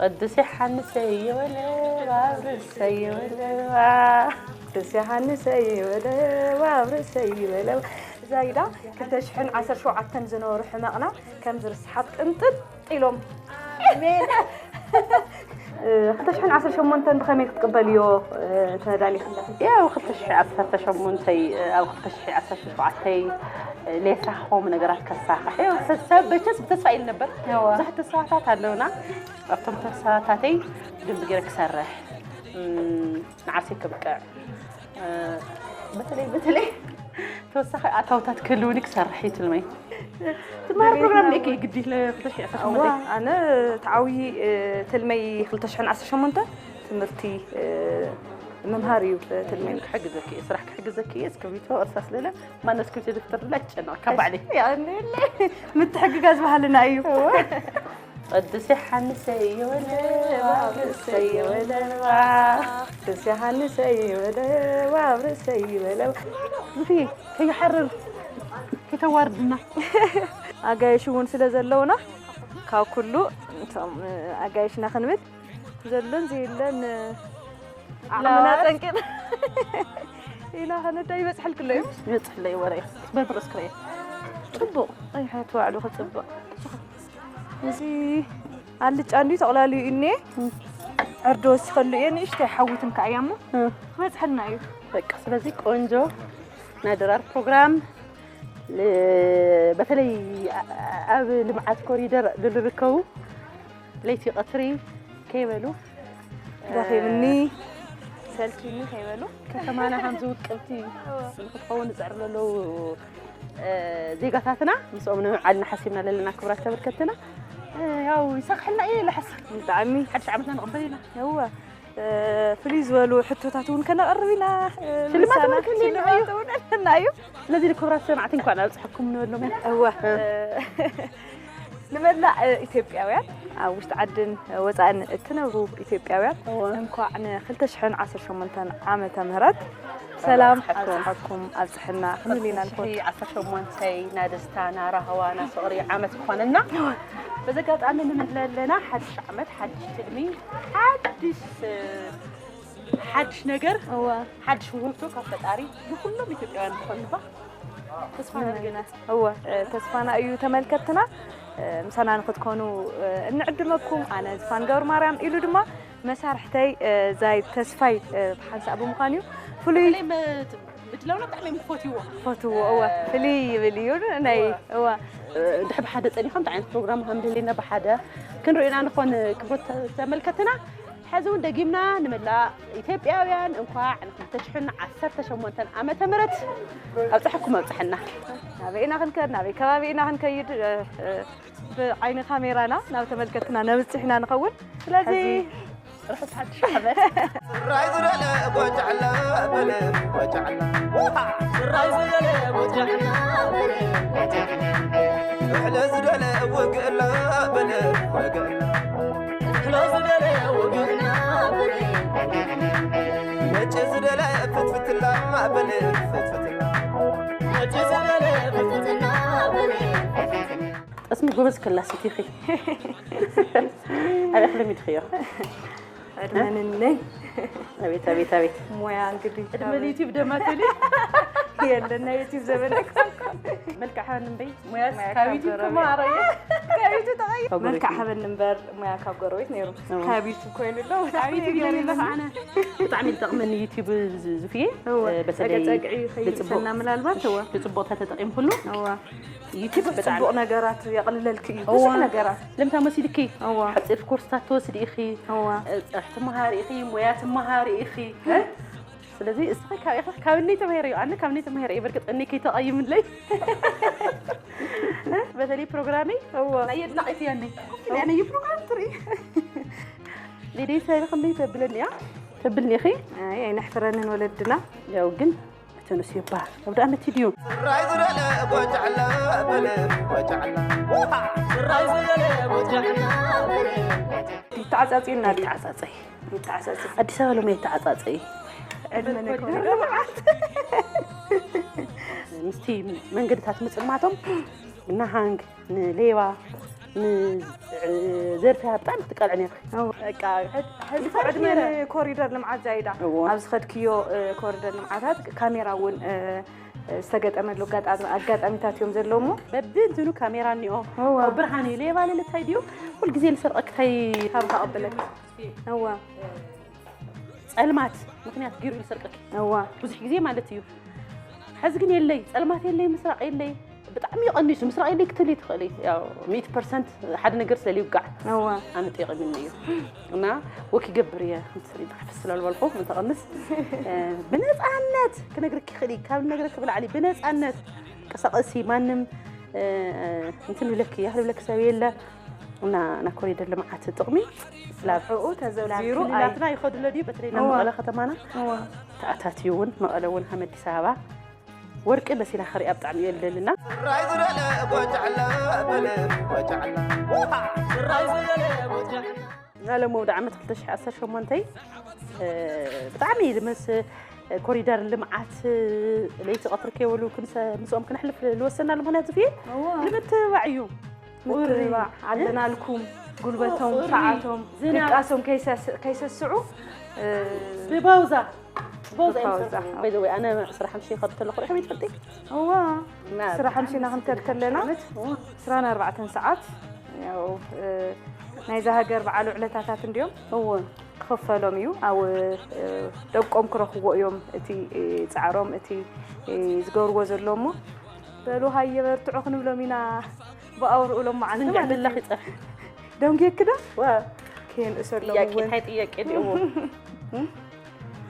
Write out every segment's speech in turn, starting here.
ቅዱስ ዮሓንሰይ ወለዋ፣ ኣብርሰይ ወለዋ። ቅዱስ ዮሓንሰይ ወለዋ፣ ኣብርሰይ ወለዋ። ዛይዳ ክልተ ሽሕን ዓሰርተ ሸውዓተን ዝነበሩ ሕመቕና ከም ዝርስሓት ቅንጥጥ ኢሎም። ኣሜን። እ፣ ክልተ ሽሕን ዓሰርተ ሸሞንተን ብኸመይ ክትቅበልዮ፣ እ፣ ተዳሊኺ ኣለኺ? ያው ክልተ ሽሕን ዓሰርተ ሸሞንተን፣ እ፣ ኣብ ክልተ ሽሕን ዓሰርተ ሸውዓተን፣ እ፣ ሌሳ ክኸውን ነገራት ከሳኽሕ። ያው ሰብ መቸስ ብተስፋ እዩ ዝነበር። እዋ። ብዙሓት ተስፋታት ኣለውና። ኣብቶም ተስፋታተይ ብደንቢ ገይረ ክሰርሕ፣ እም፣ ንዓርሰይ ከብቅዕ፣ እ፣ በተለይ፣ በተለይ ተወሳኺ ኣታውታት ክህልውኒ ክሰርሕ እዩ ትልመይ። ትምሃር ፕሮግራም ደቂ ግዲ ለ-፣ ክልተ ሽሕን ዓሰርተ ሸሞንተ። እዋ፣ ኣነ ተዓውዪ፣ እ፣ ትልመይ ክልተ ሽሕን ዓሰርተ ሸሞንተ ትምህርቲ፣ እ፣ ምምሃር እዩ፣ እ፣ ትልመይ። ክሕግዘኪ እየ፣ ስራሕ ክሕግዘኪ እየ። እስክሪብቶ፣ እርሳስ ለለ፣ ማነው እስክሪብቶ ደፍተር ላ ይጨነቕ፣ ካብ ባዕለይ። ያኔ ምትሕግጋዝ ባህልና እዩ። እዋ። ቅዱስ ዮሓንሰይ ወለዋ፣ ኣብርሰይ ወለዋ። ቅዱስ ዮሓንሰይ ወለዋ፣ ኣብርሰይ ወለዋ። ዝፊ ከይሓርር ከይተዋርድና። ኣጋይሽ እውን ስለ ዘለውና ካብ ኩሉ እቶም ኣጋይሽና ክንብል ዘሎን ዘየለን ዓቕምና ለዋት። ጸንቂቕ ኢና ከነዳ ይበጽሐልክሎ እዩ። ይበጽሐለይ ወረ። በርብር እስክሪን። ጽቡቕ። ኣይ፣ ሓያት ዋዕሉ ክጽብቕ። እዚ ኣልጫ እንድዩ ተቕላልዩ እኔ። ዕርዲ ወሲኸሉ እየ። ንእሽተይ ሓዊትን ከኣ እያ እሞ እም። ክበጽሐልና እዩ። በቃ፣ ስለዚ ቆንጆ ናይ ድራር ፕሮግራም፣ ል-፣ በተለይ ኣ-፣ ኣብ ልምዓት ኮሪደር ዝርከቡ ለይቲ ቀትሪ ከይበሉ፣ ደኺምኒ፣ ሰልኪኒ ከይበሉ። ከተማና ከምዚ ውቅብቲ ክትኸውን ዝጽዕሩ ዘለዉ፣ እ፣ ዜጋታትና ምስኦም ንምዕዓል እናሓሲብና ዘለና ክቡራት ተመልከትትና፣ እ፣ ያው ይሳኽሕልና እየ ኢለ እሓስብ። ብጣዕሚ። ሓድሽ ዓመትና ንቕበል ኢና። እወ፣ እ፣ ፍልይ ዝበሉ ሕቶታት እውን ከነቕርብ ኢና። እ፣ ሽልማት ምሳና እውን ክህልየና እዩ። ሽልማት እውን ኣለና እዩ። ስለዚ ንክቡራት ሰማዕቲ እንኳን ኣብፀሐኩም ንበሎም ኢና። እወ፣ እ። እ፣ ንመላእ፣ እ፣ ኢትዮጵያውያን፣ ኣብ ውሽጢ ዓድን ወፃእን እትነብሩ ኢትዮጵያውያን፣ እወ። እንኳዕ ን ክልተ ሽሕን ዓሰርተ ሸሞንተን ዓመተ ምህረት ሰላም ኣብፀሐኩም። ኣብፀሐኩም፣ ኣብፀሐና ክንብል ኢና ንፈቱ። ዓሰርተ ሸሞንተ ናይ ደስታ፣ ናይ ራህዋ፣ ናይ ፍቕሪ ዓመት ክኾነልና በዚ ኣጋጣሚ ንምነ ኣለና። ሓድሽ ዓመት፣ ሓድሽ ትልሚ፣ ሓድሽ፣ እ፣ ሓድሽ ነገር፣ እወ። ሓድሽ ውህብቶ ካብ ፈጣሪ ንኩሎም ኢትዮጵያውያን ክኾን ንባ ተስፋ ንመነ። ንገብር። እወ፣ እ፣ ተስፋና እዩ ተመልከትና፣ እ፣ ምሳና ንክትኮኑ፣ እ፣ እንዕድመኩም። ኣነ ዝፋን ገብረ ማርያም ኢሉ ድማ መሳርሕተይ፣ እ፣ ዛይድ ተስፋይ፣ እ፣ ብሓንሳእ ብምዃን እዩ። ፍሉይ በተለይ መ-፣ ምድላውና ብጣዕሚ እዮም ዝፈትይዎ። ፈትዎ፣ እወ። እ፣ ፍልይ ይብል እዩ ናይ፣ እወ። እወ። እ፣ ድሕሪ ብሓደ ጸኒሖም እንታይ ዓይነት ፕሮግራም ከም ዝህልየና ብሓደ ክንርእዮ ኢና ንኾን ክብረት ተ-፣ ተመልከትና። ሕዚ እውን ደጊምና ንመላእ ኢትዮጵያውያን እንኳዕ ንክልተ ሽሕን ዓሰርተ ሸሞንተን ዓመተ ምህረት ኣብፀሐኩም ኣብፀሐና። ናበይ ኢና ክንከድ፣ ናበይ ከባቢ ኢና ክንከይድ፣ እ፣ እ፣ ብዓይኒ ካሜራና ናብ ተመልከትና ነብፅሕ ኢና ንኸውን። ስለዚ ሕዚ ርሑስ ሓድሽ ዓመት። ስራይ ዝደለ ጎጃዕላ በለ ጎጃዕላ። ስራይ ዝደለ ጎጃዕላ በለ ጎጃዕላ። እሕለ ዝደለ ወግእላ በለ ወግእላ። እሕለ ዝደለ ወግእላ በለ። ነጭ ዝደለ ፍትፍትላ በለ ፍትፍትላ። ነጭ ዝደለ ፍትፍትላ በለ። ጠስሚ ጎበዝ ከላሲት ኢኺ። ኣበይ ለሚድኽዮ? ዕድመ ንነይ። ኣቤት፣ ኣቤት፣ ኣቤት። ሞያ እንግዲህ ዕድመ ንዩቲዩብ ደማ ትብሊ? የለን፣ ናይ ዩቲዩብ ዘመን ኣይኮንኩን። መልክዕ ሃበኒ እምበይ፣ ሞያስ ሞያ ካብ ካብ ዩቲዩብ ጎረቤት። ተማሃረ እየ። ካብ ዩቲዩብ ተቐይር። ካብ ጎረቤት መልክዕ እዩ። ሃበኒ እምበር፣ ሞያ ካብ ጎረቤት ነይሩ። እዎ። ካብ ዩቲዩብ ኮይኑ ኣሎ። ካብ ዩቲዩብ ይለኒ ኣለኹ ኣነ። ብጣዕሚ ይጠቕመኒ ዩቲዩብ ዝ-፣ ዝፍየ። እዎ። እ፣ በተለይ ጸገጸግዒ ንጽቡቕ፣ ከይብሰና ምናልባት፣ እዎ። ንጽቡቕ ተተጠቒምኩሉ። እዎ። ዩቲዩብ ብጣዕሚ ጽቡቕ ነገራት የቕልለልኪ እዩ። እዋ። ብዙሕ ነገራት። ለምታ መሲልኪ? እዋ። ሓጺር ኮርስታት ትወስዲ ኢኺ። እዋ። እ፣ ጽሕሒ ትመሃሪ ኢኺ፣ ሞያ ትመሃሪ ኢኺ። እ? ስለዚ እስኺ ካብ ኢኺ፣ ካብ እነይ ተማሂረ እዩ። ኣነ ካብ እነይ ተማሂረ እዩ። በርግጥ እነይ ከይተቐይምለይ። በተለይ ፕሮግራመይ እዋ። ናይ የድናቒት እያ እነይ። ኮፍ ኢለ እያ ናይ ፕሮግራም ትርኢ። ሊደይ ሰብ ከመይ ተብለኒ እያ? ተብልኒ ኢኺ? ኣይ፣ ኣይነሕፍረንን ወለድና። ያው ግን ተነስ ይባሃል። ኣብ ደኣ መት ድዩ? ስራይ ዝደለ ጎጃዕላ በለ፣ ጎጃዕላ። ስራይ ዝደለ ጎጃዕላ በለ። ይተዓጻጽዩና ድዩ? ይተዓጻጸይ። ይተዓጻጸይ። ኣዲስ ኣበባ ሎሚ ይተዓጻጸይ። ዕድመ ንኮሪደር ልምዓት። ምስቲ መንገድታት ምጽልማቶም ንሃንግ፣ ንሌባ፣ ንዘርፊያ ብጣዕሚ ክትቃልዕ ነርኪ። በቃ ሕዚ ዕድመ ኮሪደር ልምዓት ዛይዳ ኣብ ዝኸድክዮ ኮሪደር ልምዓታት ካሜራ እውን ዝተገጠመሉ ኣጋጣሚታት እዮም ዘለዉ እሞ በብእንትኑ ካሜራ እኒኦ። ብርሃን እዩ ሌባ ልልታይ ድዩ? ኩልግዜ ልሰርቀክታይ ካብ ከቐብለክ። ጸልማት ምክንያት ገይሩ ይሰርቀኪ። እዋ። ብዙሕ ግዜ ማለት እዩ። ሕዚ ግን የለይ፣ ጸልማት የለይ፣ ምስራቕ የለይ። ብጣዕሚ እዩ ቀኒሱ። ምስራቕ የለይ ክትብሊ ትኽእሊ። ያው ሚእቲ ፐርሰንት ሓደ ነገር ስለ ይውጋዕ። እዋ። ኣነ ጠቂምኒ እዩ። እና ወክ ይገብር እየ። እንትን ይጣፍስ ስለ ዝበልኩ እንተቐንስ፣ እ፣ ብነጻነት ክነግርኪ ይኽእል እየ። ካብ ነግረኪ ብላዕሊ ብነጻነት ቀሳቐሲ ማንም፣ እ፣ እንትን ይብለኪ፣ ያህል ይብለኪ ሰብ የለ። እና ናይ ኮሪደር ልምዓት ጥቕሚ ላብ ሽዑ ተዘርዚሩ ላብ ክልላትና ይኸድሎ ድዩ? በተለይ ናብ እዋ። መቐለ ከተማና እዋ። ተኣታትዩ እውን መቐለ እውን ሃም ኣዲስ ኣበባ ወርቂ መሲላ ክሪኣ ብጣዕሚ እየ ልደሊ እና ጥራይ ዝደለ ጎጃዕላ በለ ጎጃዕላ። ጥራይ ዝደለ ጎጃዕላ። ናለ መውደ ዓመት ክልተ ሽሕ ዓሰርተ ሸሞንተ፣ እ፣ ብጣዕሚ ልመስ ኮሪደር ልምዓት ለይቲ ቀትሪ ከይበሉ ክንሰ-፣ ምስኦም ክነሕልፍ ልወሰናሉ ምኽንያት ዝፍየ እዋ። ንምትብባዕ እዩ። ምትብባዕ ቁሪ። ኣለናልኩም፣ ጉልበቶም፣ ቁሪ። ሰዓቶም፣ ዝናብ። ድቃሶም ከይሰስ-፣ ከይሰስዑ፣ እ፣ ብባውዛ። ብባውዛ እዮም ብባውዛ። ዝሰርሑ። By the way፣ ኣነ ዕስራ ሓምሽተ ይኸዱ ተለኹ ርኢኹም ይትፈልጢ? እዋ። እና ዕስራ ሓምሽተ ኢና ክንከድ ከለና፣ ዓመት? እዋ። ዕስራን ኣርባዕተን ሰዓት፣ ያው፣ እ፣ ናይዛ ሃገር በዓል ውዕለታታት እንድዮም። እዋ። ክኽፈሎም እዩ። ኣብ፣ እ፣ ደቆም ክረኽብዎ እዮም። እቲ፣ እ፣ ጻዕሮም፣ እቲ፣ እ፣ ዝገብርዎ ዘለዉ እሞ፣ በሉ ሃየ በርትዑ ክንብሎም ኢና ብኣውርኡ ሎመዓንቲ ዝንግዕ ማለት ምለኽ እዩ። ይጸፍ። ደንጉየኪ ዶ? ዋ። ከየንእሰሎም ጥያቄ፣ እውን። እንታይ ጥያቄ ድዩ? እም?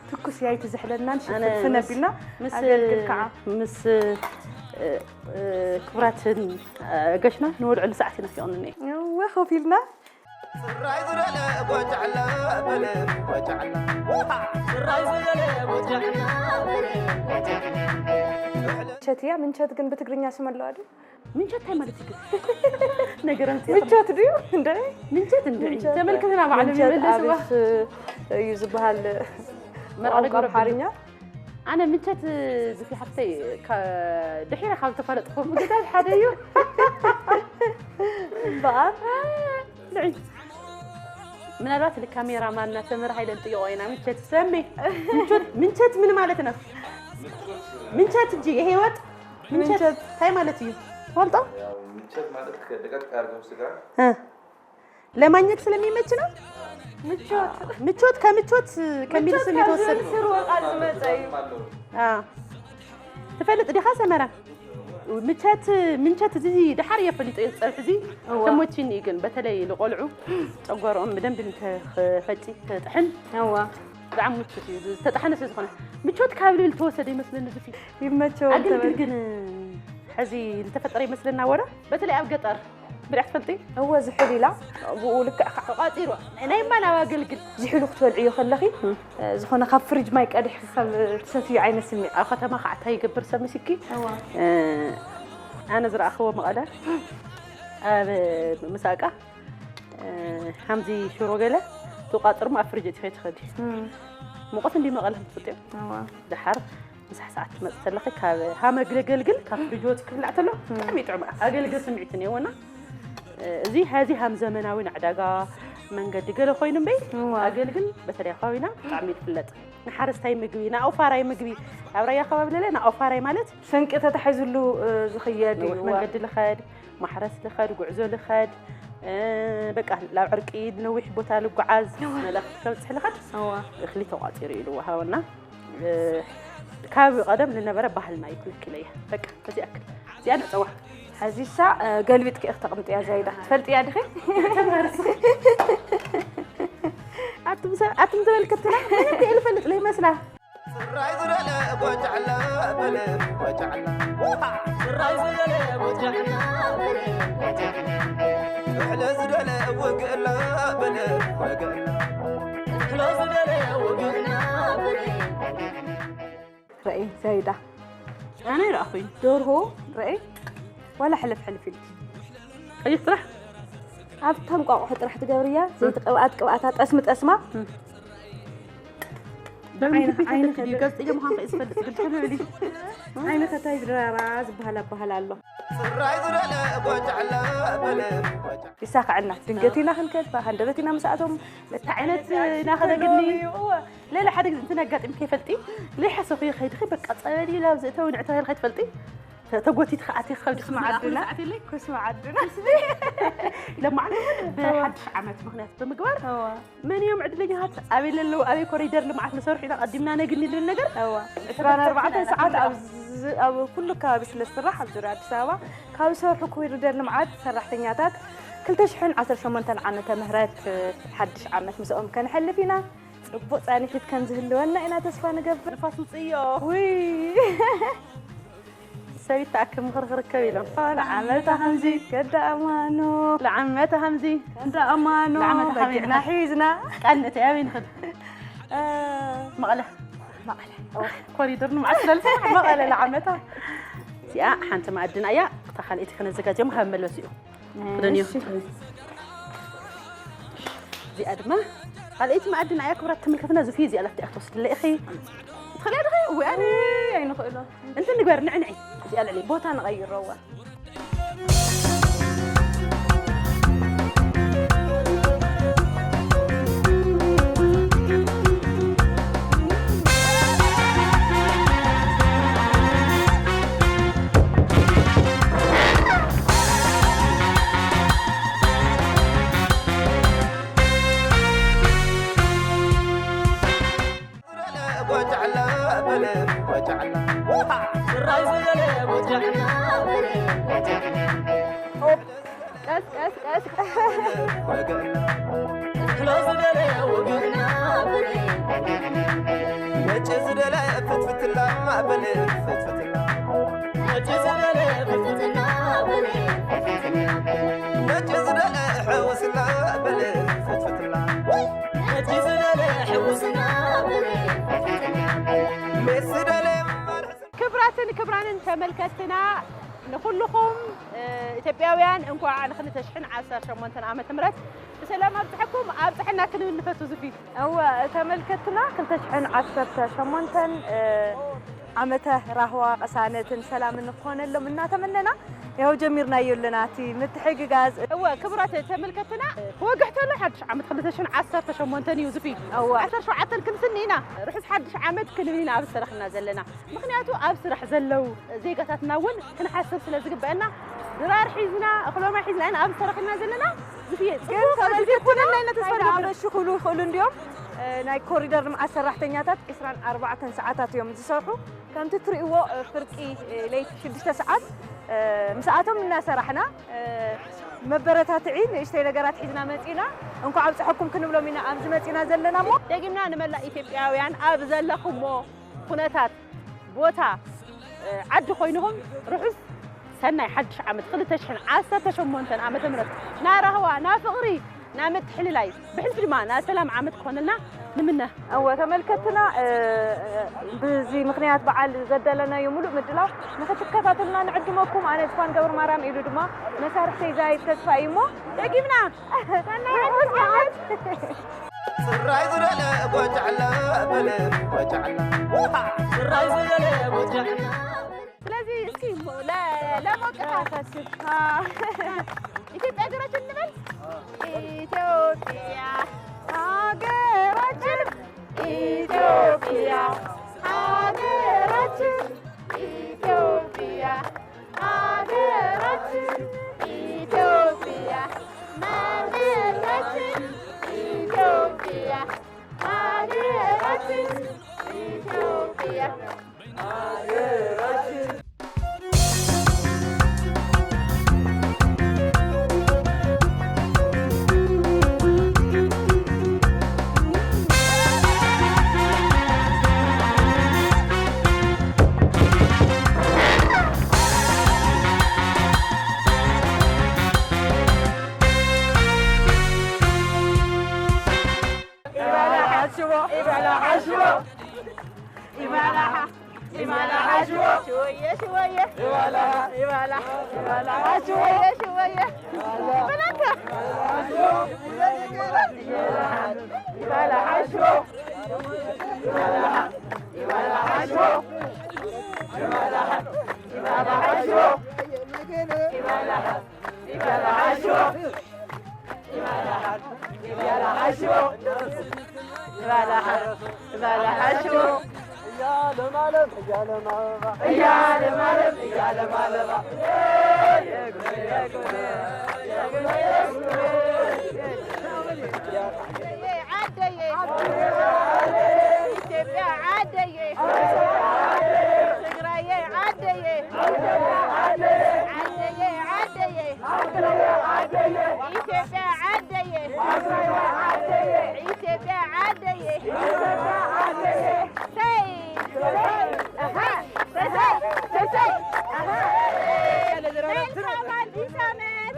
ትኩስ ያይቲ ዝሕለናን ኣነ ሽፍንፍን ምስ፣ ኣቢልና ምስ፣ ኣገልግል ከዓ። ምስ፣ እ፣ እ፣ ክቡራትን፣ እ፣ ኣጋሽና ንወልዕሉ ሰዓት ይናፍቕኒ እኔ። እወ፣ ኮፍ ኢልና። ጽራይ ዝደለ ጎጃዕላ በለ፣ ጎጃዕላ። ጽራይ ዝደለ ጎጃዕላ በለ፣ ጎጃዕላ። ምንቸት እያ። ምንቸት ግን ብትግርኛ ስም ኣለዋ ድዩ? ምንቸት እንታይ ማለት እዩ ግን? ነገር ኣምፅእኻ። ምንቸት ድዩ? እንደ ምንቸት እንደ ምንቸት። ተመልከትና ባዕሎም ምንቸት ይመለስዋ። ኣሪፍ እዩ ዝበሃል መርዓ ቋንቋ ነገር ኣምሓርኛ። ኣነ ምንቸት ዝፊ ሓፍተይ፣ ከ-፣ ድሒረ ካብ ዝተፈለጥኩ ምግታት ሓደ እዩ። እምበኣር? ንዒ። ምናልባት ንካሜራ ማንና ተምር ሃይለ ንጥይቆ ኢና። ምንቸት ሰሚ። ምንቸት፣ ምንቸት ምን ማለት ነው? ምንቸት እንጂ የህይወት ምንቸት ምንቸት። እንታይ ማለት እዩ? ትፈልጦ? ያው ምንቸት ማለት ከ-፣ ደቀቅ አድርገው ስጋ እ። ለማግኘት ስለሚመች ነው? ምቾት። ምቾት ከምቾት ከሚል ምቾት ስም ካብ የተወሰደ። ዝብል ስርወ ቃል ዝመጸ እዩ። አ። ትፈልጥ ዲኻ ሰመራ? ምቸት፣ ምንቸት እዚ ደሓር እየ ፈሊጠ እየ ዝጸንሕ እዚ እዋ። ተሞችኒ እዩ ግን በተለይ ንቆልዑ ጨጓርኦም ብደንብ እንተፈጪ ተጥሕን እዋ። ብጣዕሚ ምቹት እዩ። ዝተጣሕነ ስለ ዝኾነ ምቾት ካብ ልብል ተወሰደ ይመስለኒ እዚ ፊልም። ይመቸው ኣገልግል ተበል- ግን ሕዚ ዝተፈጠረ ይመስለና ወላ በተለይ ኣብ ገጠር ብልዕ ትፈልጢ? እወ ዝሑል ኢላ ብኡ ልክዕ ከዓ ተቋፂሩ ናይ ማን ኣብ ኣገልግል ዝሑሉ ክትበልዕዮ ከለኺ ዝኾነ ካብ ፍሪጅ ማይ ቀዲሕ ሰብ ትሰትዩ ዓይነት ስምዒት። ኣብ ከተማ ከዓ እንታይ ይገብር ሰብ ምስኪ? እዋ። ኣነ ዝረኣኽዎ መቐለ ኣብ ምሳቃ እ፣ ሃምዚ ሽሮ ገለ ትቋጽርሞ ኣብ ፍሪጅ እቲኸ ትኸዲ። እም። ሙቐት እንዲ መቐለ ትፈልጥዮ? እዋ። ደሓር ምሳሕ ሰዓት ትመጽእ ተለኺ ካብ ሃመ ግለገልግል ካብ ፍሪጅ ወጽእ ክብላዕ ተሎ እም። ብጣዕሚ ጥዑም ኣገልግል ስምዒት እኔወና። እ፣ እዚ ሀዚ ሃም ዘመናዊ ንዕዳጋ መንገዲ ገለ ኮይኑ እምበይ እዋ። ኣገልግል በተለይ ኣከባቢና ብጣዕሚ ይፍለጥ። ንሓረስታይ ምግቢ፣ ንኣውፋራይ ምግቢ ኣብ ራያ ከባቢ ለለ ንኣውፋራይ ማለት ሰንቂ ተታሒዙሉ፣ እ፣ ዝኽየድ ነዊሕ እዩ። መንገዲ ልኸድ፣ ማሕረስ ልኸድ፣ ጉዕዞ ልኸድ፣ እ፣ በቃ ላብ ዕርቂ ነዊሕ ቦታ ልጓዓዝ፣ እዋ። መልእኽቲ ከብጽሕ ልኸድ፣ እዋ። እኽሊ ተቋጺሩ እዩ ልወሃበና። እ፣ ካብ ቀደም ልነበረ ባህልና እዩ ክልክል እየ። በቃ፣ በዚ ኣክል። እዚኣ ንዕጸዋ። ሕዚሳ፣ እ፣ ገልቢጥኪ ኢኺ ተቕምጥያ ዛይዳ። ትፈልጥያ ዲኺ? ኣቱም ሰ-፣ ኣቱም ተመልከትና፣ ምንም ልፈልጥ ለይመስላ። ጽራይ ዝደለ ጎጃዕላ በለ፣ ጎጃዕላ። ጽራይ ዝደለ ጎጃዕላ በለ፣ ጎጃዕላ። እሕለ ዝደለ ውግእላ በለ፣ ወግእላ። እሕለ ዝደለ ውግእላ በለ። ረኢ፣ ዛይዳ። ኣነ ይረኣኹ እዩ። ደርሆ፣ ረኢ፣ ዋላ ሕልፍ ሕልፍ ኢልኪ። ቀይሕ ጥራሕ? ኣብታ እንቋቑሖ ጥራሕ ትገብርያ፣ ዘይቲ ቅብኣት ቅብኣታ፣ ጠስሚ ጠስማ። እም። ዓይንኺ ድዩ ገጽ ጥየ ምዃንኪ እዩ ዝፈልጥ፣ ግን ትልዕሊ። ዓይንኺ እንታይ ድራራ ዝበሃል ኣበሃል ኣሎ። ጽራይ ዝደለ ጎጃዕላ በለ። ይሳኸዐልና። ድንገት ኢና ክንከድ፣ ሃንደበት ኢና ምስኣቶም፣ እንታይ ዓይነት ኢና ክነግኒ? እወ። ሌላ ሓደ ግዜ እንትን ኣጋጢምኪ ይፈልጢ? ዘይሓሰብክዮ ከይድኺ፣ በቃ ጸበል እዩ ላብ ዘእተው ንዕተባሂል ከይትፈልጢ? ተ-፣ ተጎቲት ከኣቲ ከብዲ ክስማ ዓድና። ሰዓት የለይ? ክስማ ዓድና። ለማዕቲ እውን ብሓድሽ ዓመት ምኽንያት ብምግባር፣ እዋ። መን እዮም ዕድለኛታት? ኣበይ ለለዉ? ኣበይ ኮሪደር ልምዓት ንሰርሑ ኢና ቀዲምና ነግኒ ዝብል ነገር? እዋ። ዕስራን ኣርባዕተን ሰዓት ኣብ ዝ-፣ ኣብ ኩሉ ከባቢ ስለ ዝስራሕ፣ ኣብ ዙርያ ኣዲስ ኣበባ ካብ ዝሰርሑ ኮሪደር ልምዓት ሰራሕተኛታት ክልተ ሽሕን ዓሰርተ ሸሞንተን ዓመተ ምህረት ሓድሽ ዓመት ምስኦም ከነሕልፍ ኢና። ጽቡቕ ጻንሒት ከም ዝህልወና ኢና ተስፋ ንገብር። ንፋስ ውጽዮ። ውይ። ሰብ ይተኣክብ ምኽሪ ክርከብ ኢሎም። ለዓመታ ከምዚ። ከዳ ኣማኖ። ለዓመታ ከምዚ። ከዳ ኣማኖ። ለዓመታ ከመይ በጊዕና ኢልካ? ሒዝና። ቀንእ፣ ኣበይ ንኽድ? እ፣ መቐለ። መቐለ። ኮሪደር ንመዓስ ስለ ዝሰርሕ መቐለ ለዓመታ። እዚኣ ሓንቲ መኣድና እያ። እታ ካልኣይቲ ከነዘጋጀም ካብ መለሲኡ። ክደንዮ። እሺ። እዚኣ ድማ ካልኣይቲ መኣድና እያ። ክብራት ተመልከትና፣ ዙፊ እዚኣ ላፍቲ እያ ክትወስድለይ ኢኺ። ትኽእልያ ዲኺ? እወ፣ ኣነ ኣይንኽእሎ። እንትን ንግበር፣ ንዕንዒ። እዚኣ ልዕሊ። ቦታ ንቐይሮ፣ እዋ። ቀስ፣ ቀስ፣ ቀስ። ነጭ ዝደለ ፍትፍትላ በል ፍትፍትላ። ነጭ ዝደለ ፍትፍትላ በል ፍትፍትላ። ነጭ ዝደለ ሕውስላ በል ፍትፍትላ። ነጭ ዝደለ ሕውስላ በል ፍትፍትላ። ሜስ ዝደለ ማርሕስ ክብራትን ክብራንን ተመልከትና፣ ንኹልኹም፣ እ፣ ኢትዮጵያውያን እንኳዕ ንክልተ ሽሕን ዓሰርተ ሸሞንተን ዓመተ ምህረት ብሰላም ኣብጽሐኩም፣ ኣብጽሐና ክንብል ንፈቱ ዙፊ። እወ፣ ተመልከትና፣ ክልተ ሽሕን ዓሰርተ ሸሞንተን፣ እ፣ ዓመተ ራህዋ፣ ቅሳነትን ሰላምን ንክኾነሎም እናተመነና፣ ያው ጀሚርናዮ ኣለና እቲ ምትሕግጋዝ። እወ፣ ክቡራት ተመልከትና፣ ክወግሕ ተሎ ሓድሽ ዓመት ክልተ ሽሕን ዓሰርተ ሸሞንተን እዩ ዙፊ። እወ። ዓሰርተ ሸውዓተን ክንስኒ ኢና፣ ርሑስ ሓድሽ ዓመት ክንብል ኢና ኣብ ዝተረኽብና ዘለና። ምኽንያቱ ኣብ ስራሕ ዘለዉ ዜጋታትና እውን ክንሓስብ ስለ ዝግበአና፣ ድራር ሒዝና፣ እኽሎማ ሒዝና ኢና ኣብ ዝተረኽብና ዘለና። ዙፊ፣ ግን ጽቡቕ ግዜ ተመልከትና፣ ክኾነልና ኢና ተስፋ ናይ ንገብር። ኣበሹ ክብሉ ይኽእሉ እንድዮም። እ፣ ናይ ኮሪደር ልምዓት ሰራሕተኛታት ዕስራን ኣርባዕተን ሰዓታት እዮም ዝሰርሑ። ከምቲ ትርእይዎ፣ እ፣ ፍርቂ፣ እ፣ ለይቲ ሽዱሽተ ሰዓት፣ እ፣ ምስኣቶም እናሰራሕና፣ እ፣ መበረታትዒ ንእሽተይ ነገራት ሒዝና መጺና፣ እንኳዕ ኣብጽሐኩም ክንብሎም ኢና ኣብዚ መጺና ዘለና እሞ። ደጊምና ንመላእ ኢትዮጵያውያን ኣብ ዘለኹሞ ኩነታት፣ ቦታ፣ እ፣ ዓዲ ኮይንኹም ርሑስ ሰናይ ሓድሽ ዓመት ክልተ ሽሕን ዓሰርተ ሸሞንተን ዓመተ ምህረት፣ ና ራህዋ፣ ና ፍቕሪ፣ ና ምትሕልላይ፣ ብሕልፊ ድማ ና ሰላም ዓመት ክኾነልና ንምነ። እወ፣ ተመልከትና፣ እ፣ ብዚ ምኽንያት በዓል ዘዳለናዮ ሙሉእ ምድላው ንኽትከታተሉና ንዕድመኩም። ኣነ ዝፋን ገብረ ማርያም፣ ኢሉ ድማ መሳርሕተይ ዛይድ ተስፋ እዩ እሞ፣ ደጊምና ሰናይ ሓድሽ ዓመት። ጽራይ ዝደለ ጎጃዕላ በለ፣ ጎጃዕላ። ጽራይ ዝደለ ጎጃዕላ። ስለዚ እስኪ ሞ-፣ ለ-፣ ለሞቅታ። ኢትዮጵያ ሀገራችን እንበል። ኢትዮጵያ ሀገራችን፣ ኢትዮጵያ ሀገራችን፣ ኢትዮጵያ ሀገራችን፣ ኢትዮጵያ ሀገራችን፣ ኢትዮጵያ ሀገራችን፣ ኢትዮጵያ ሀገራችን። ኢባላ ሓሽቦ፣ ኢባላ ሓሽቦ፣ ኢባላ ሓ-፣ ኢባላ ሓሽቦ። ሽወየ፣ ሽወየ። ኢባላ፣ ኢባላ፣ ኢባላ ሓሽቦ። ሽወየ፣ ሽወየ። በላካ። ኢባላ ሓሽቦ። ዓደየ ኢትዮጵያ ዓደየ ትግራየ ዓደየ ዓደየ ዓደየ ኢትዮጵያ ዓደየ ኢትዮጵያ ዓደየ ሰይ ሰይ ሰይ ሰይ Welcome አዲስ ዓመት!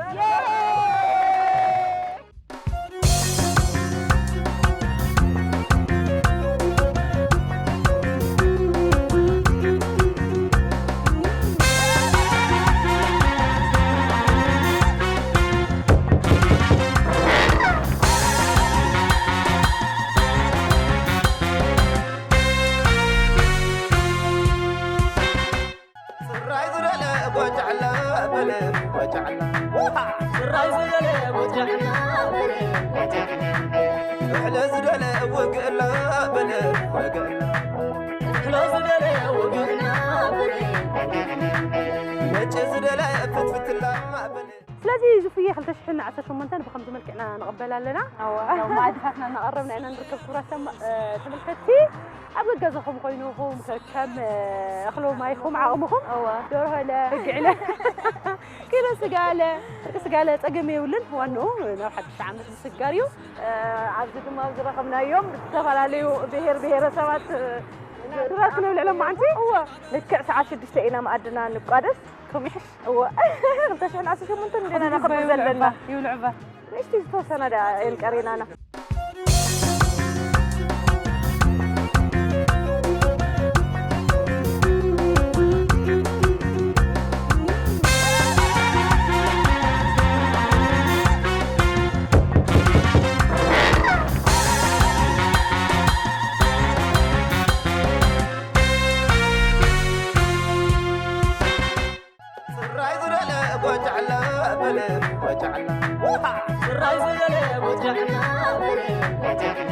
ፅራይ ዝደለ ጎጃዕላ በለ ጎጃዕላ ውሃ ፅራይ ዝደለ ጎጃዕላ በለ ጎጃዕላ እሕለ ዝደለ ውግእላ በለ ወገእላ እሕለ ዝደለ ውግእላ በለ ነጭ ዝደለ ፍትፍትላ በለ ስለዚ ዙፍየ ክልተ ሽሕን ዓሰርተ ሸሞንተን ብኸምዚ መልክዕና ንቕበል ኣለና። ያው መኣድታትና እናቐረብና ኢና ንርከብ። ክቡራት ተመልከትቲ ኣብ ገዛኹም ኮይንኹም ከከም እኽሎ ማይኹም ዓቕምኹም ደርሆ ለ፣ ርግዒ ለ፣ ኪሎ ስጋ ለ፣ ፍርቂ ስጋ ለ ጸገም የብሉን። ዋንኡ ናብ ሓድሽ ዓመት ምስጋር እዩ። ኣብዚ ድማ ዝረኸብናዮም ዝተፈላለዩ ብሄር ብሄረሰባት ድራር ክነብልዕ ሎማዓንቲ ልክዕ ሰዓት ሽዱሽተ ኢና መኣድና ንቋደስ። ከምኡ ይሕሽ። እወ ክልተ ሽሕን ዓሰርተ ሸሞንተን እንዴና ናኸብር ዘለና ይብሉ ዕባ። ንእሽቲ ዝተወሰነ ደኣ የንቀሬናና። ፅራይ ዝደለ ጎጃዕላ በለ ጎጃዕላ ውሃ ፅራይ ዝደለ ጎጃዕላ በለ ጎጃዕላ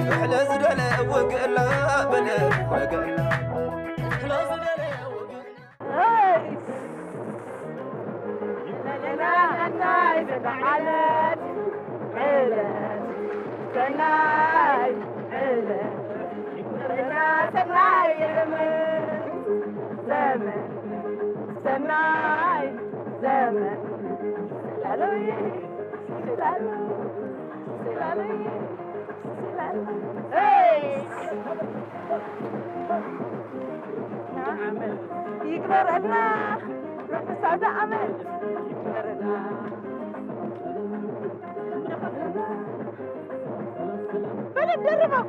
እሕለ ዝደለ ወግእላ በለ ወግእላ እሕለ ዝደለ ወግእላ ይግበረልና ርሑስ ኣውደ ዓመት ይግበረልና። በደንብ ደርበው።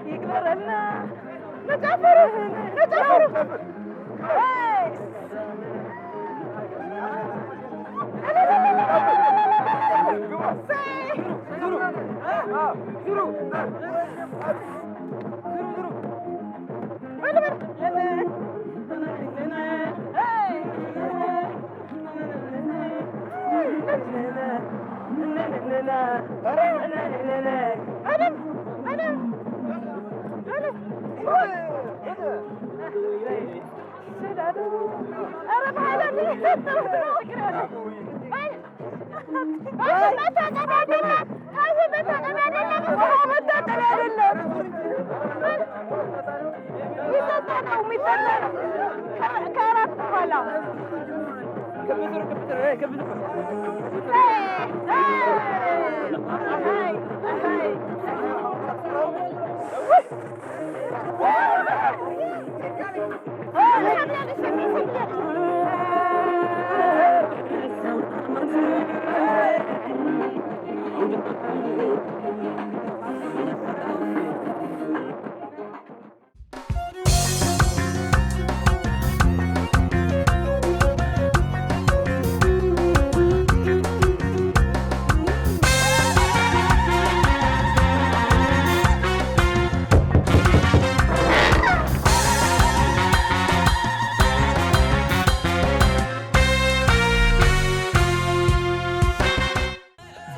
ይግበረልና። መጨፈሩ መጨፈሩ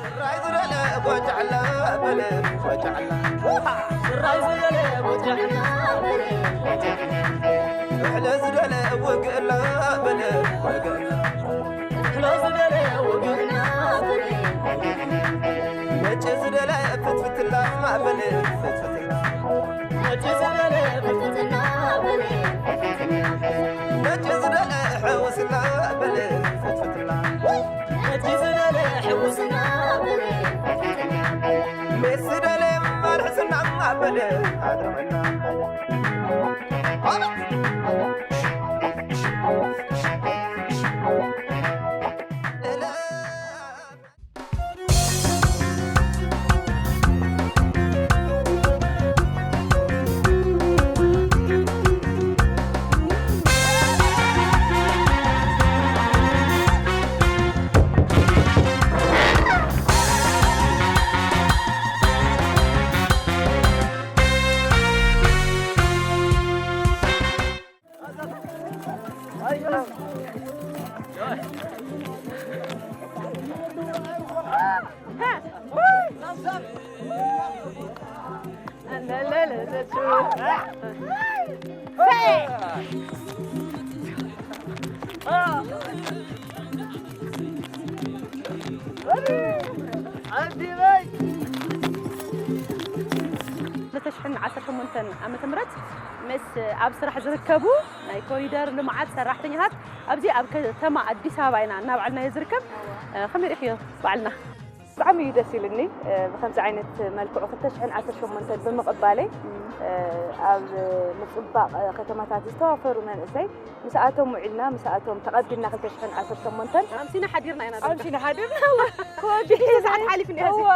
ስራይ ዝደለ ጎጃዕላ በለ፣ ጎጃዕላ። ስራይ ዝደለ ጎጃዕላ በለ፣ ጎጃዕላ። እሕለ ዝደለ ወግእላ በለ፣ ወግእላ። እሕለ ዝደለ ወግእላ በለ፣ ወግእላ። ነጭ ዝደለ ፍትፍትላ በለ፣ ፍትፍትላ። ነጭ ዝደለ ፍትፍትና በለ፣ ፍትፍትና። ነጭ ዝደለ ሕውስና በለ፣ ፍትፍትና። ነጭ ዝደለ ሕውስና በለ፣ ፍትፍትና። ሜስ ዝደለ ማልሕስና በለ፣ ኣድረመና በለ። ክልተ ሽሕን ዓሰርተ ሸሞንተን ዓመተ ምህረት ምስ ኣብ ስራሕ ዝርከቡ ናይ ኮሪደር ልምዓት ሰራሕተኛታት ኣብዚ ኣብ ከተማ ኣዲስ ኣበባ ኢና እናብዓልናዮ ዝርከብ። እ፣ ከመይ ርኢኽዮ በዓልና? ብጣዕሚ እዩ ደስ ኢሉኒ፣ እ፣ ብኸምዚ ዓይነት መልክዑ ክልተ ሽሕን ዓሰርተ ሸሞንተን ብምቕባለይ፣ እ፣ ኣብ ምጽባቕ ከተማታት ዝተዋፈሩ መንእሰይ ምስኣቶም ውዒልና፣ ምስኣቶም ተቐቢልና ክልተ ሽሕን ዓሰርተ ሸሞንተን ኣምሲና ሓዲርና ኢና። ኣምሲና ሓዲርና። ኮቪድ ሰዓት ሓሊፉ እኒኦ። እወ።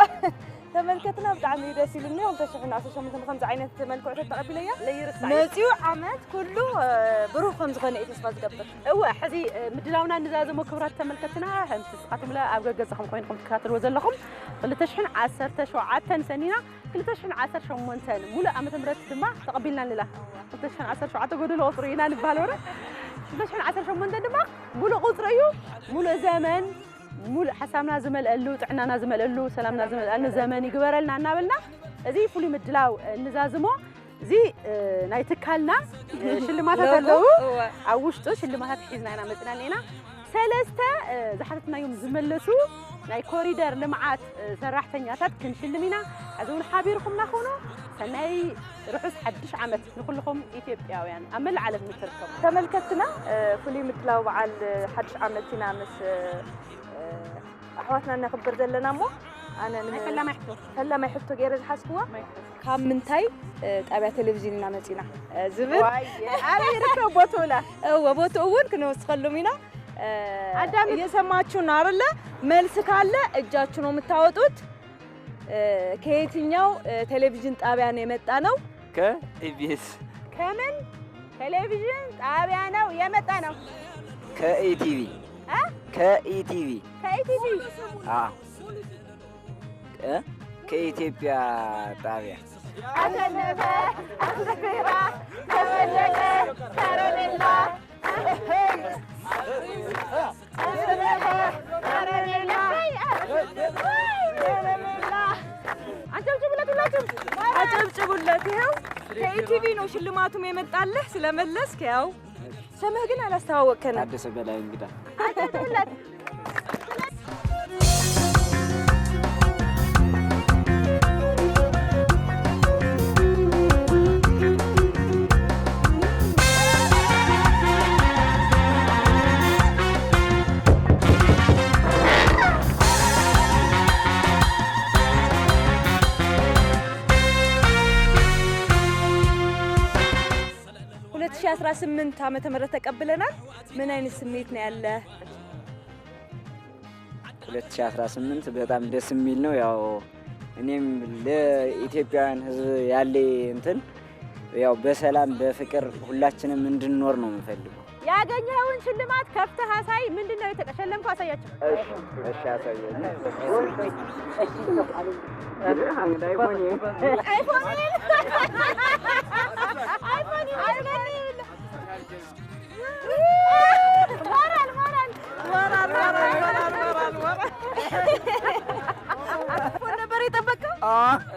ተመልከትና ብጣዕሚ እዩ ደስ ኢሉኒ። ክልተ ሽሕን ዓሰርተ ሸሞንተን ብኸምዚ ዓይነት መልክዑ ተተቐቢለያ። ለይርሳዕ እዩ። መጺኡ ዓመት ኩሉ፣ እ፣ ብሩህ ከም ዝኾነ እዩ ተስፋ ዝገብር። እወ፣ ሕዚ፣ እ፣ ምድላውና ንዛዘሞ ክቡራት ተመልከትና፣ ከምቲ ንስኻትኩም ለ ኣብ ገገዛኹም ኮይንኩም ትከታተልዎ ዘለኹም፣ ክልተ ሽሕን ዓሰርተ ሸውዓተን ሰኒና፣ ክልተ ሽሕን ዓሰርተ ሸሞንተን ሙሉእ ዓመተ ምህረት ድማ ተቐቢልና ኣለና። ክልተ ሽሕን ዓሰርተ ሸውዓተ ጎደሎ ቁጽሪ ኢና ንበሃል ወረ። ክልተ ሽሕን ዓሰርተ ሸሞንተን ድማ ሙሉእ ቁጽሪ እዩ፣ ሙሉእ ዘመን፣ ሙሉእ ሓሳብና ዝመልአሉ፣ ጥዕናና ዝመልአሉ፣ ሰላምና ዝመልአሉ ዘመን ይግበረልና እናበልና፣ እዚ ፍሉይ ምድላው እንዛዝሞ። እዚ፣ እ፣ ናይ ትካልና፣ እ፣ ሽልማታት ሎጎ፣ ኣለዉ። እወ። ኣብ ውሽጡ ሽልማታት ሒዝና ኢና መፂና እኒኤና። ሰለስተ፣ እ፣ ዝሓተትናዮም ዝመለሱ ናይ ኮሪደር ልምዓት፣ እ፣ ሰራሕተኛታት ክንሽልም ኢና። ሕዚ እውን ሓቢርኩምና ኩኑ። ሰናይ ርሑስ ሓድሽ ዓመት ንኩልኹም ኢትዮጵያውያን ኣብ መላእ ዓለም ንትርከቡ። ተመልከትና፣ እ፣ ፍሉይ ምድላው በዓል፣ እ፣ ሓድሽ ዓመት ኢና ምስ፣ እ፣ ኣሕዋትና እነኽብር ዘለና እሞ፣ ኣነ ን-፣ ናይ ፈላማይ ሕቶ። ፈላማይ ሕቶ ገይረ ዝሓዝክዋ፣ ማይ ክፈት። ካብ ምንታይ፣ እ፣ ጣብያ ቴሌቪዥን ኢና መጺና፣ እ፣ ዝብል። ዋይ፣ ኣበይ ይርከብ ቦትኡላ? እወ፣ ቦትኡ እውን ክንወስኸሉም ኢና። እ፣ ኣዳሚ- እየሰማችሁ ነው አይደለ? መልስ ካለ እጃችሁ ነው የምታወጡት። እ፣ ከየትኛው፣ እ፣ ቴሌቪዥን ጣቢያ ነው የመጣ ነው? ከኢቢኤስ። ከምን ቴሌቪዥን ጣቢያ ነው የመጣ ነው? ከኢቲቪ። እ? ከኢቲቪ። ከኢቲቪ። አ። እ? ከኢትዮጵያ ጣቢያ። አሸነፈ፣ አሸነፈ፣ ተመለሰ፣ ከረሜላ። አጨብጭቡለት ሁላችሁም። አጨብጭቡለት። ይኸው ከኢቲቪ ነው ሽልማቱም የመጣልህ ስለመለስክ። ያው ስምህ ግን አላስተዋወቅከንም። ታደሰ በላይ እንግዳ። አጨብጭቡለት። አስራ ስምንት ዓመተ ምህረት ተቀብለናል። ምን አይነት ስሜት ነው ያለ? ሁለት ሺህ አስራ ስምንት በጣም ደስ የሚል ነው። ያው እኔም ለኢትዮጵያውያን ሕዝብ ያለ እንትን ያው በሰላም በፍቅር ሁላችንም እንድንኖር ነው የምፈልገው። ያገኘኸውን ሽልማት ከፍተህ አሳይ። ምንድን ነው የተሸለምከው? አሳያቸው። እሺ፣ እሺ፣ አሳየኝ። አይፎን። አይፎን። አይፎን። ሞራል፣ ሞራል። ሞራል፣ ሞራል፣ ሞራል፣ ሞራል፣ ሞራል። ፎን ነበር የጠበቀው?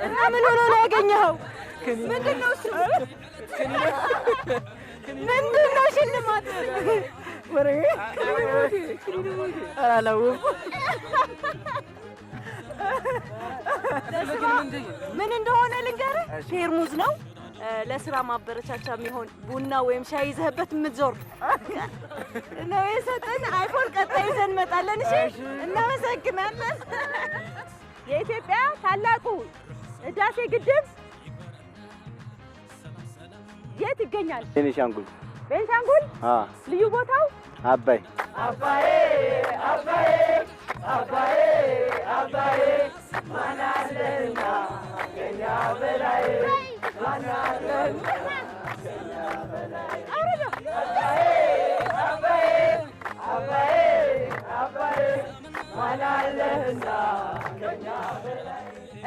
እና ምን ሆኖ ነው ያገኘኸው? ምንድን ነው እሱ? ምንድን ነው ሽልማት? ወሬ። ኧረ አላውቅም። ምን እንደሆነ ልንገርህ? ፌርሙዝ ነው። እ፣ ለስራ ማበረቻቻ የሚሆን ቡና ወይም ሻይ ይዘህበት የምትዞር ነው የሰጠን። አይፎን ቀጣይ ይዘን እንመጣለን። እሺ፣ እሺ። እናመሰግናለን። የኢትዮጵያ ታላቁ ህዳሴ ግድብ የት ይገኛል? ቤኒሻንጉል። ቤንሻንጉል? አ። ልዩ ቦታው? አባይ።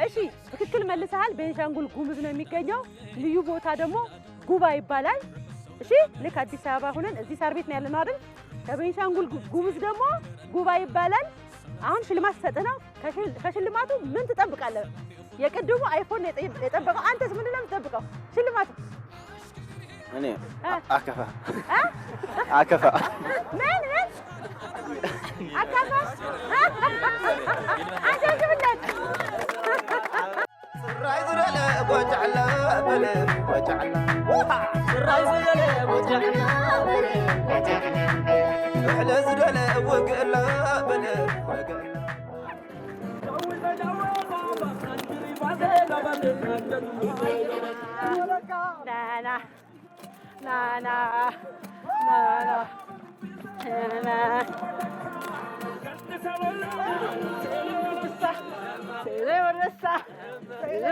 እሺ፣ ትክክል መልሰሃል። ቤንሻንጉል ጉሙዝ ነው የሚገኘው። ልዩ ቦታ ደግሞ ጉባ ይባላል። እሺ፣ ልክ አዲስ አበባ ሆነን እዚህ ሳር ቤት ነው ያለነው አይደል? ከቤንሻንጉል ጉ-፣ ጉሙዝ ደግሞ ጉባ ይባላል። አሁን ሽልማት ሰጥህ ነው። ከሽል-፣ ከሽልማቱ ምን ትጠብቃለህ? የቅድሙ አይፎን ነው የጠ-፣ የጠበቀው። አንተስ ምንድን ነው የምትጠብቀው? ሽልማቱ? እኔ እ? አ-፣ አከፋ። እ? አከፋ። ምን? ምን? አካፋ? አጨብጭብለት። ስራይ ዝደለ ቦጫዕላ በለ ቦጫዕላ። ስራይ ዝደለ ቦጫዕላ በለ ቦጫዕላ። እሕለ ዝደለ ወግእላ በለ ወግእላ። ዳና ናና ናና ናና። ብሎ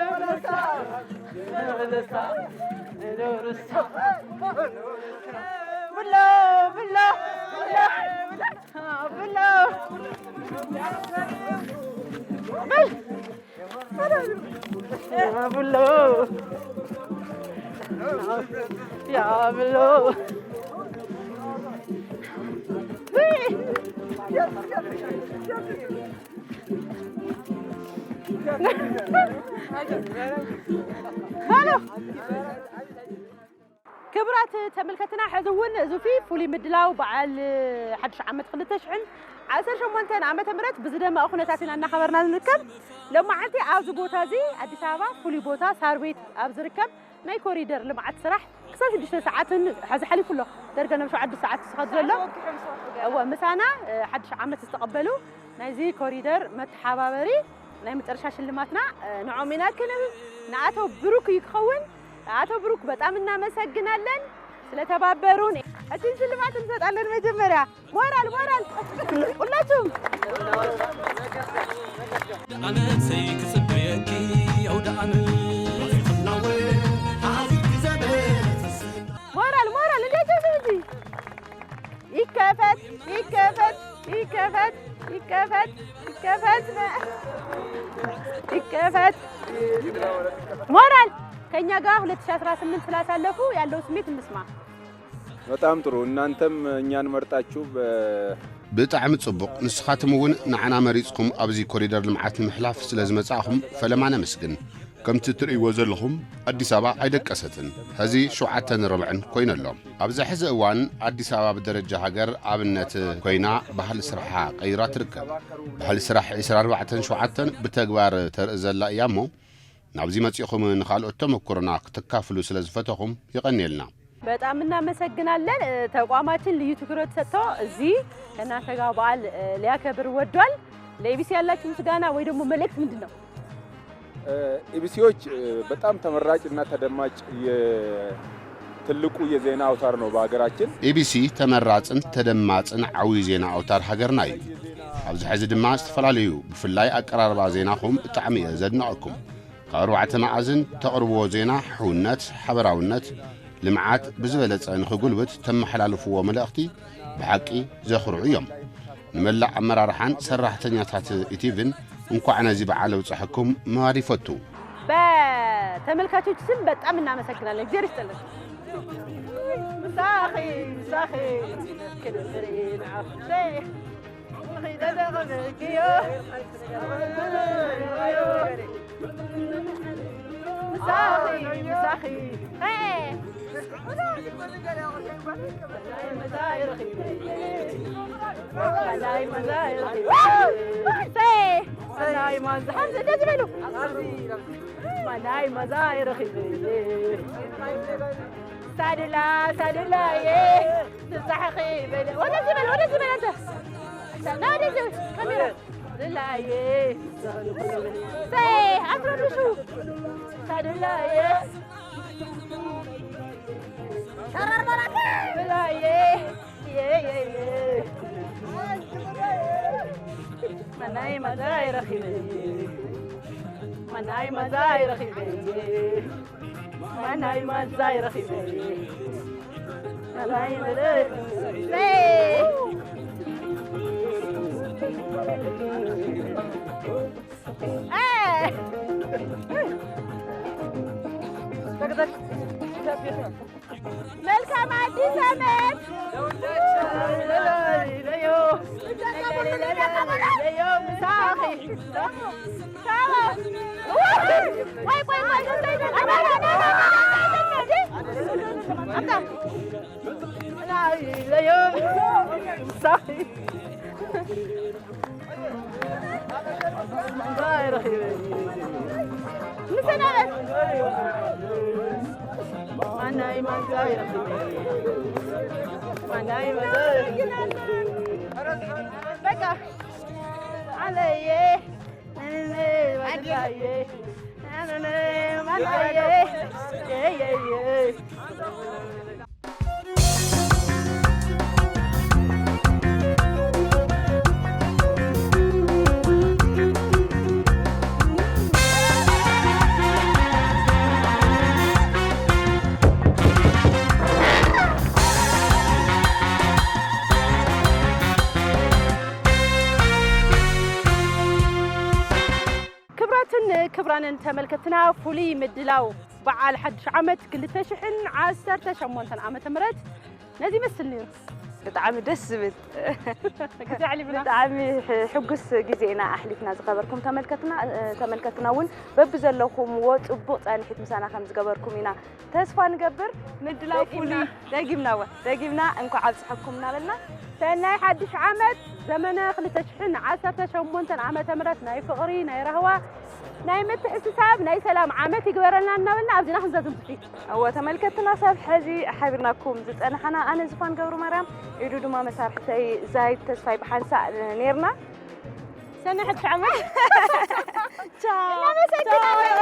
ብሎ ብሎ ብሎ። ብል። ያ ብሎ፣ ያ ብሎ። ሃሎ። ክቡራት ተመልከትና፣ ሕዚ እውን ዙፊ ፍሉይ ምድላው በዓል ሓድሽ ዓመት ክልተ ሽሕን ዓሰርተ ሸሞንተን ዓመተ ምህረት ብዝደመቐ ኩነታት ኢና እናኸበርና ንርከብ። ሎማዓንቲ ኣብዚ ቦታ እዚ፣ ኣዲስ ኣበባ ፍሉይ ቦታ ሳር ቤት ኣብ ዝርከብ ናይ ኮሪደር ልምዓት ስራሕ ክሳብ ሽዱሽተ ሰዓትን ሕዚ ሓሊፉ ኣሎ። ደርገ ናብ ሸውዓተ ሰዓት ዝኸድ ዘሎ። እወ፣ ምሳና፣ እ፣ ሓድሽ ዓመት ዝተቐበሉ ናይዚ ኮሪደር መተሓባበሪ ናይ መጨረሻ ሽልማትና፣ እ፣ ንዖም ኢና ክንህብ። ንኣቶ ብሩክ እዩ ክኸውን። ኣቶ ብሩክ በጣም እናመሰግናለን ስለተባበሩን። እቲ ሽልማት እንሰጣለን። መጀመርያ ሞራል፣ ሞራል ሁላችሁም። ዓመት ዘይክጽበየኪ ኣውደ ዓመት ይኽላወ ሓዚት ዘመን። ሞራል፣ ሞራል እንዴት ነው እንጂ? ይከፈት፣ ይከፈት፣ ይከፈት፣ ይከፈት፣ ይከፈት፣ ይከፈት። ሞራል ከኛ ጋር ሁለት ሺህ አስራ ስምንት ስላሳለፉ ያለው ስሜት እንስማ። በጣም ጥሩ። እናንተም እኛን መርጣችሁ በ- ብጣዕሚ ጽቡቕ። ንስኻትም እውን ንዓና መሪጽኩም ኣብዚ ኮሪደር ልምዓት ንምሕላፍ ስለ ዝመጻእኹም ፈለማ ነመስግን። ከምቲ ትርእይዎ ዘለኹም ኣዲስ ኣበባ ኣይደቀሰትን። ሕዚ ሸውዓተን ርብዕን ኮይኑ ኣሎ። ኣብዚ ሕዚ እዋን ኣዲስ ኣበባ ብደረጃ ሃገር ኣብነት ኮይና ባህሊ ስራሓ ቀይራ ትርከብ። ባህሊ ስራሕ ዒስራን ኣርባዕተን ሸውዓተን ብተግባር ተርኢ ዘላ እያ እሞ ናብዚ መጺእኹም ንኻልኦት ተመኩሮና ክትካፍሉ ስለ ዝፈተኹም የቐንየልና። በጣም እናመሰግናለን። እ፣ ተቋማችን ልዩ ትኩረት ሰጥቶ እዚህ ከእናንተ ጋር በዓል፣ እ፣ ሊያከብር ወዷል። ለኢቢሲ ያላችሁ ምስጋና ወይ ደግሞ መልእክት ምንድን ነው? እ፣ ኢቢሲዎች፣ እ፣ በጣም ተመራጭ እና ተደማጭ የ-፣ ትልቁ የዜና አውታር ነው በሀገራችን። ኢቢሲ ተመራጽን ተደማጽን ዓብዪ ዜና ኣውታር ሃገርና እዩ። ኣብዚ ሕዚ ድማ ዝተፈላለዩ ብፍላይ ኣቀራርባ ዜናኹም ብጣዕሚ እየ ዘድንቐኩም። ካብ ኣርባዕተ መኣዝን ተቕርብዎ ዜና ሕውነት፣ ሓበራውነት፣ ልምዓት ብዝበለጸ ንኽጉልብት ተመሓላልፍዎ መልእኽቲ ብሓቂ ዘኹርዑ እዮም። ንመላእ ኣመራርሓን ሰራሕተኛታት ኢቲቪን እንኳዕ ነዚ በዓል ኣብፀሐኩም ምባል ይፈቱ። በተመልካቾች ስም በጣም እናመሰግናለን። እግዚአብሔር ይስጥልን። ምሳኺ ምሳኺ ክንርኢ ንዓኺ። ምሳኺ ምሳኺ ማናይ ማዛ ይረኺበ። ማናይ ማዛ፣ ሓምዚ እንደዚህ በሉ። ማናይ ማዛ ይረኺበ። ሳድላ ሳድላዬ፣ ትሳሕኺ በለ። ወደዚህ በል፣ ወደዚህ በል አንተ። ና ወደዚህ ካሜራ። ሳድላዬ። ሰይ፣ አትረብሹ። ሳድላዬ። ሸረር በላት። ብላዬ። የ፣ የ፣ የ። ማናይ ማዛ ይረኺበ። ማናይ ማዛ ይረኺበ። ማናይ ማዛ ይረኺበ። ማናይ ማዛ ይረኺበ። መልካም አዲስ ዓመት። ቆይ ቆይ ቆይ፣ ክብራትን ክብራንን ተመልከትና፣ ፍሉይ ምድላው በዓል ሓድሽ ዓመት ክልተ ሽሕን ዓሰርተ ሸሞንተን ዓመተ ምህረት ነዚ ይመስል ነይሩ። ብጣዕሚ ደስ ዝብል ግዜ ኣሕሊፍና። ብጣዕሚ ሕጉስ ግዜ ኢና ኣሕሊፍና። ዝኸበርኩም ተመልከትና ተመልከትና እውን በብዘለኹምዎ ፅቡቕ ፃንሒት ምሳና ከም ዝገበርኩም ኢና ተስፋ ንገብር። ምድላው ፍሉይ። ደጊምና እወ ደጊምና እንኳዕ ኣብፅሐኩም እናበልና ሰናይ ሓድሽ ዓመት ዘመነ ክልተ ሽሕን ዓሰርተ ሸሞንተን ዓመተ ምህረት ናይ ፍቕሪ ናይ ራህዋ ናይ ምትሕስሳብ ናይ ሰላም ዓመት ይግበረልና እናበልና ኣብዚና ክንዛዘም ትሕቲ። እወ ተመልከትና ሳብ ሕዚ ሓቢርናኩም ዝፀናሓና ኣነ ዝፋን ገብሩ ማርያም ኢዱ ድማ መሳርሕተይ ዛይድ ተስፋይ ብሓንሳእ ነርና። ሰናይ ሓድሽ ዓመት። ቻው። እናመሰግናለን።